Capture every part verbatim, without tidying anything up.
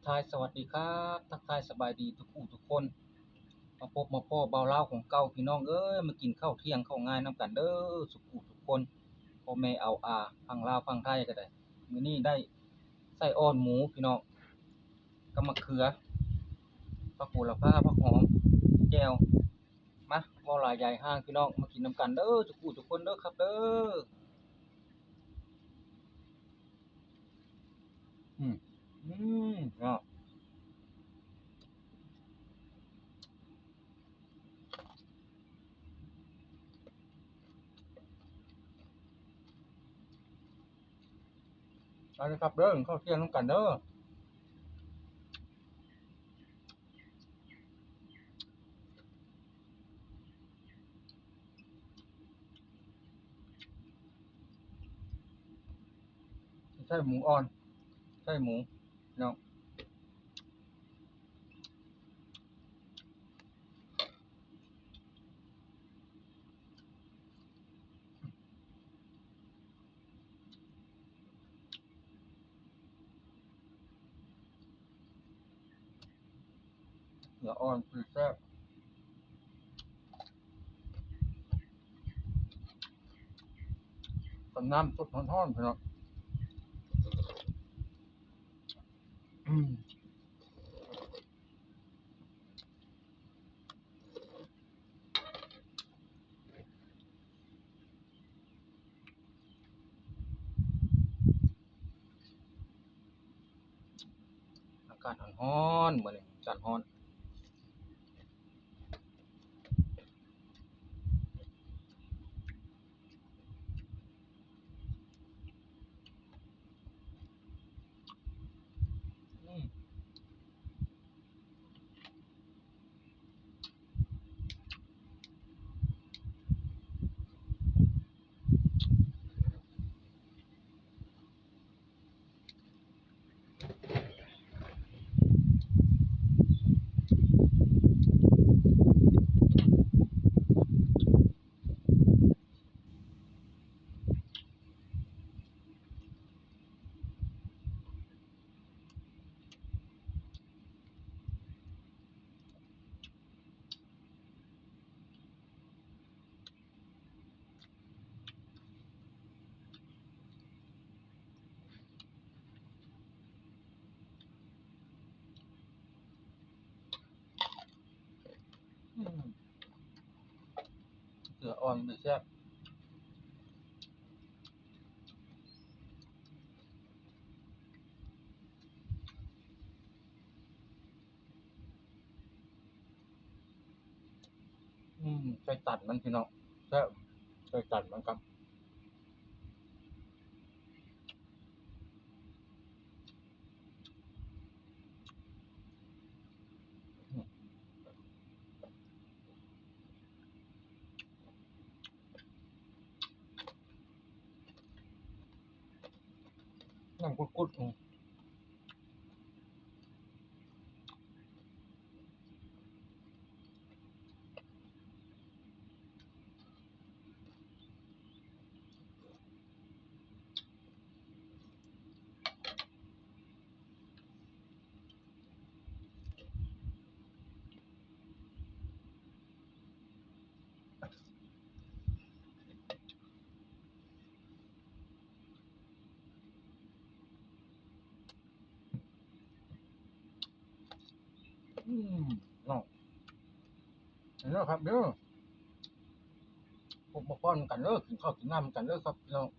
ทายสวัสดีครับ ทักทายสบายดีทุกผู้ทุกคน มาพบมาพ้อบ่าวลาวของเก่าพี่น้องเอ้ย มากินข้าวเที่ยงข้าวงายนำกันเด้อ ทุกผู้ทุกคน พ่อแม่อาวอา ฝั่งลาวฝั่งไทยก็ได้ มื้อนี้ได้ไส้อ่อนหมูพี่น้อง กับมะเขือ ผักโหระพา ผักหอม แจ่ว มา เว้าหลายยายห่างพี่น้อง มากินนำกันเด้อ ทุกผู้ทุกคนเด้อครับเด้อ อืม อืม เนาะ เอาเลยครับเด้อ ข้าวเที่ยงนำกันเด้อ ไส้หมูอ่อน ไส้หมูเนาะ เนื้ออ่อนคือแซ่บ กับน้ำซุปฮ้อนๆพี่น้อง อืม อากาศฮ้อนๆ มื้อนี้อากาศฮ้อน อืม อืม เกลืออ่อนมันแซ่บ อืม ใส่ตัดมันพี่น้อง แซ่บ ใส่ตัดมันครับ น้ำกุดๆ อืม อืม เนาะ เด้อครับเด้อ พบมาพ้อกันเด้อ กินข้าวกินน้ำกันเด้อครับพี่น้อง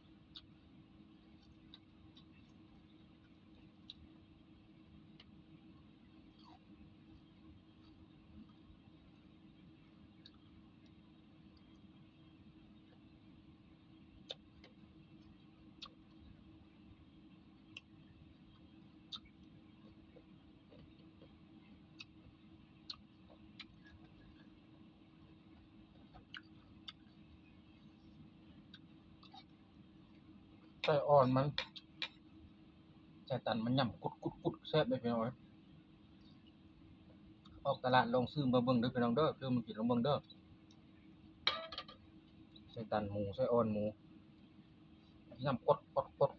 อื ไส้อ่อนมัน ไส้ตันมันย่ำกุดกุดกุดแซ่บเลยพี่น้องเอ้ย ออกตลาดลองซื้อมาเบิ่งเด้อพี่น้องเด้อ ซื้อมากินลองเบิ่งเด้อ ไส้ตันหมู ไส้อ่อนหมู ย่ำกดกดกด